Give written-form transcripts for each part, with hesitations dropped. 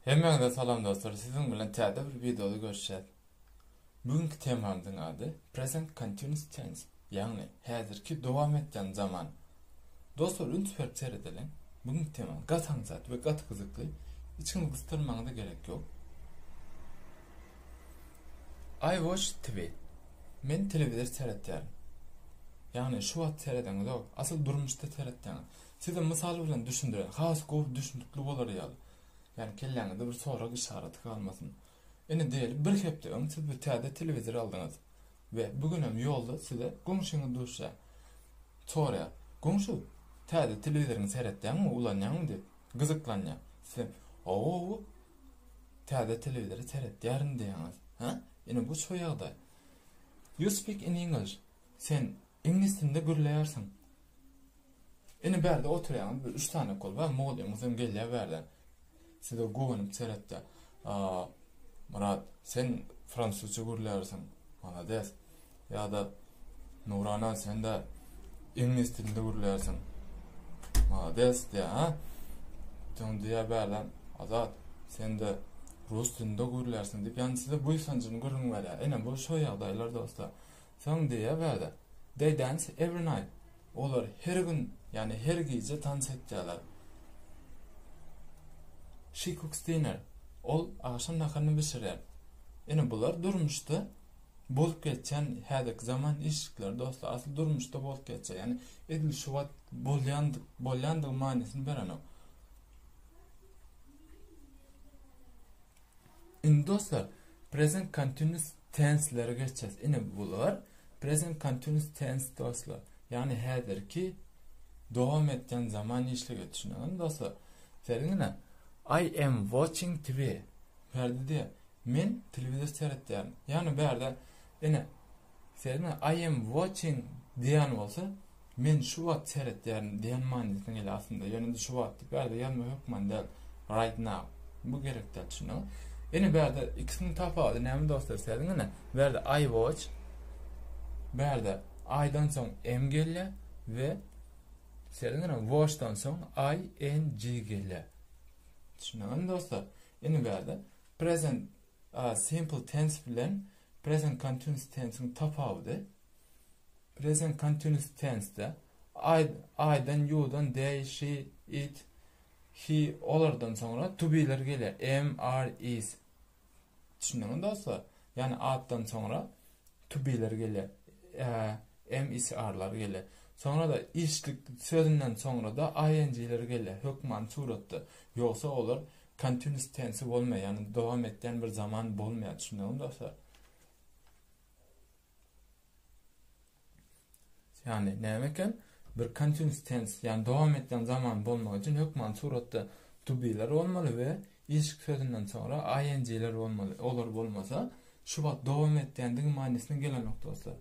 Hemmäňize salam dostlar, siziň bilen täze bir wideoda görüşýäs. Bugünki temamyzyň ady Present Continuous Tense, ýagny häzirki dowam etýän zaman. Dostlar üns berip seredeliň. Bugünki tema gaty aňsat we gaty gyzykly. Içiňizi gysdyrmagyňyza gerek ýok. I watch TV. Men telewizor seretýärin. Ýagny şu wagt seredeňizok, asyl durmuşda seretýäňiz. Size mysal bilen düşündireýin, has gowy düşünikli bolar ýaly. Ýagny kelläňizde bir sorag yşaraty galmasyn. Ine diýeli bir hepde öň siz bir täze telewizor aldyňyz we bu günem ýolda size goňşyňyz duşýar. Soraýar, Goňşy, täze telewizoryňy seretýäňmi, ulanýaňmy diýip, gyzyklanýar. Sizem, Hawa, hawa, täze telewizory seretýärin diýýäňiz. Hä? Ine bu şo ýagdaý. You speak in English. Sen iňlis dilinde gürleýärsiň. Ine bärde oturýaňyz bir üç sany kol bar mugallymyňyzam gelýär bärden size guwanyp seretýär Myrat sen fransuzça gürlärsiň malades ýa-da Nurana sen-de iňlis dilinde gürlärsiň malades diýýär ha soň diýýär bärden Azat sen-de rus dilinde gürlärsiň diýip ýagny size buýsanjyny gürrüň berýär ine bu şo ýagdaýlar dostlar Soň diýýär bärde, They dance every night. Olar her gün, ýagny her gije tans etýärler. She cooks dinner. Ol agşam naharyny bişirýär. Ine bular durmuşda bolup geçýän häzirki zaman işlikleri dostlar. Asyl durmuşda bolup geçýär. Ýagny edil şu wagt bolýan bolýandygy manysyny berenok. Indi dostlar, present continuous tense-lere geçeceğiz. Ine bular present continuous tense dostlar. Ýagny häzirki dowam etýän zaman işligi düşüneňizmi dostlar? Serediň ine. I am watching TV. Bärde diýýär. Men telewizor seretýärin. Ýagny bärde ine serediň I am watching diýen bolsa Men şu wagt seretýärin diýen manysyna gelýär aslynda. Ýöne indi şu wagt diýip bärde ýazma hökman däl. Right now. Bu gerek däl düşündiňiz. Ine bärde ikisiniň tapawudy näme dostlar serediň ine. Bärde I watch. Bärde I-dan soň M gelýär we serediň ine watch-dan soň I N G gelýär. Düşündiňizmi dostlar? Ine bärde present simple tense bilen present continuous tense-iň tapawudy. Present continuous tense-de I, I-dan, you-dan, they, she, it, he olardan soňra to be-ler gelýär. Am, are, is. Düşündiňmi dostlar? Ýagny atdan soňra to be-ler gelýär. Am, is, are-lar gelýär. Soňra-da işlik sözünden soňra-da ing-ler gelýär hökmany suratda. Ýogsa olar continuous tense bolmaýar, ýagny dowam etýän bir zaman bolmaýar. Düşündiňmi dostlar? Ýagny näme eken? Bir continuous tense, ýagny dowam etýän zaman bolmagy üçin hökmany suratda to be-ler bolmaly we işlik sözünden soňra ing-ler bolmaly. Olar bolmasa, şu wagt dowam etýändigi manysyna gelenok dostlar.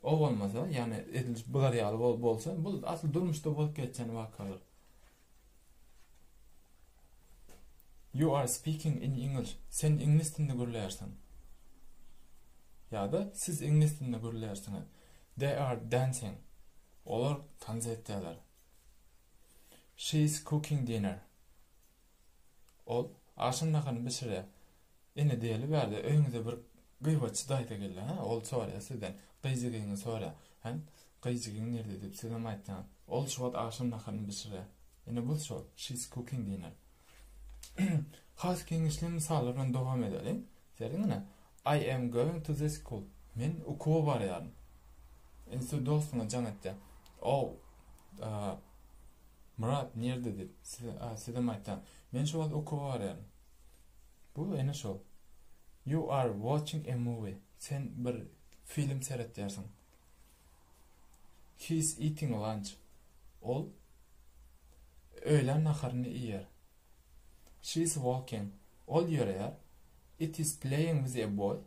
O bolmasa, ýagny edil bular ýaly bolsa, bu asyl durmuşda bolup geçýän wakalar. You are speaking in English. Sen iňlis dilinde gürleýärsiň. Ýa-da siz iňlis dilinde gürleýärsiňiz. They are dancing. Olar tans etýärler. She is cooking dinner. Ol agşam naharyny bişirýär. Ine diýeli bärde öýüňize bir gyýbaçy daýza geldi, hä? Ol soraýar sizden. Gyjygyňy soraýar. Hä? Gyjygyň nirde diýip sizem aýtýaňyz. Ol şu wagt agşam naharyny bişirýär. Ine bu şol. She is cooking dinner. Has giňişli mysallar bilen dowam edeliň. Serediň ine. I am going to the school. Men okuwa barýaryn. Indi siz dostuňa jaň etýär. O, Myrat nirde diýip, sizem aýtýan. Men şu wagt okuwa barýaryn. Bu ene şol. You are watching a movie. Sen bir film seretýärsiň. He is eating lunch. Ol öýlän naharyny iýýär. She is walking. Ol ýöreýär. It is playing with a boy.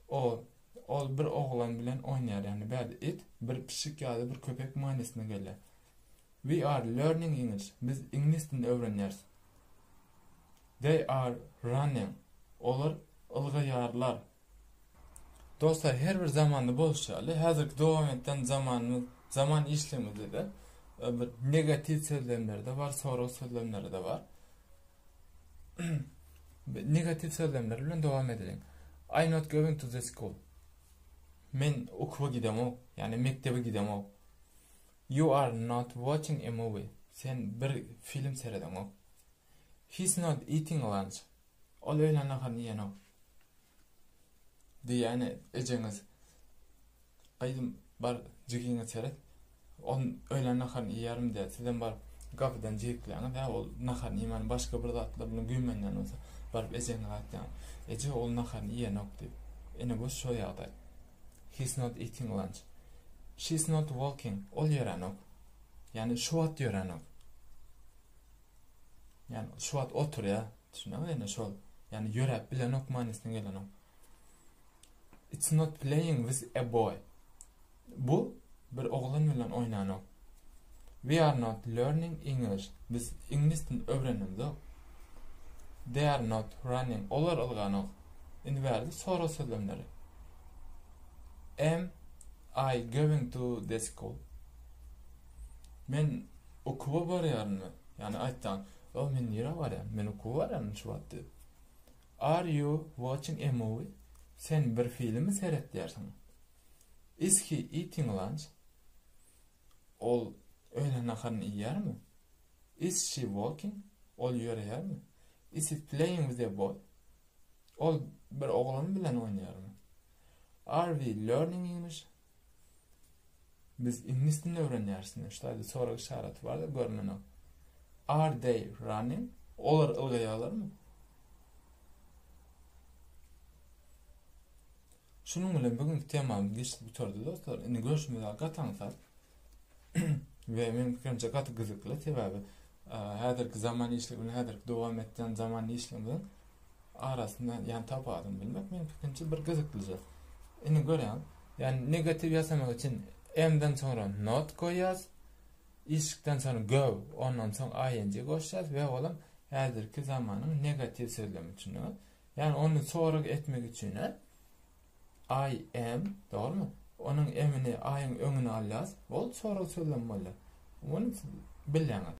O ol bir oglan bilen oýnaýar. Ýagny bärde it bir pişik ýa-da bir köpek manysyna gelýär. We are learning English. Biz iňlis dilini öwrenýäris. They are running. Olar ylgaýarlar. Dostlar, her bir zamanda bolşy ýaly, häzirki dowam etýän zamanymyz, zaman işligimizde-de e, bir negatiw sözlemleri-de bar, sorag sözlemleri-de bar. Negatiw sözlemler bilen dowam edeliň. I not going to the school. Men okuwa gidemok, ýagny mekdebe gidemok. You are not watching a movie. Sen bir film seredeňok. He's not eating lunch. Ol öýlän naharyny iýenok. Diýýäni ejeňiz. Gyzym bar jigiňe seret. Ol öýlän naharyny iýýärmi diýýär. Sizem baryp gapydan jigikleýäňiz. Hä ol naharyny iýmän başga bir zatlar bilen güýmenýän bolsa baryp ejeňize aýtýaňyz. Eje ol naharyny iýenok diýip. Ine bu şo ýagdaý. He's not eating lunch. She's not walking. Ol ýöränok. Ýagny şu wagt ýöränok. Ýagny şu wagt oturýar. Düşünýäňmi? Ine şol. Ýagny ýöräp bilenok manysyna gelenok. It's not playing with a boy. Bu bir oglan bilen oýnanok. We are not learning English. Biz iňlis dilini öwrenemzok. They are not running. Olar ylganok. Indi bärde sorag sözlemleri. Am I going to the school? Men okuwa barýarynmy? Ýagny aýtsaň, o men nirä barýan? Men okuwa barýaryn şu wagt diýip. Are you watching a movie? Sen bir filmi seretýärsiň. Is he eating lunch? Ol öýle naharyny iýýärmi? Is she walking? Ol ýöreýärmi? Is it playing with a boy? Ol bir oglan bilen oýnaýarmy? Are we learning English? Biz iňlis dilini öwrenýärismi? Şu taýda sorag işareti bar-da, görnenok. Are they running? Olar ylgaýarlarmy? Şunuň bilen bugünkü temamyz geçip gutardy dostlar. Indi görşümiz ýaly gaty aňsat. We meniň pikirimçe gaty gyzykly, sebäbi häzirki zaman işligi bilen häzirki dowam etýän zaman işligimiziň arasynda ýany tapawudyny bilmek meniň pikirimçe bir gyzyklyja. Indi görýäň, ýani negatiw ýasamak üçin m-den soňra not goýýas, işlikden soňra go, ondan soň ing goşýas we olam häzirki zamanyň negatiw sözlemi üçin. Ýagny ony sorag etmek üçin I am, dogrumy? Onuň m-ini I-yň öňüne alýas, ol sorag sözlemi bolýar. Muny siz bilýäňiz.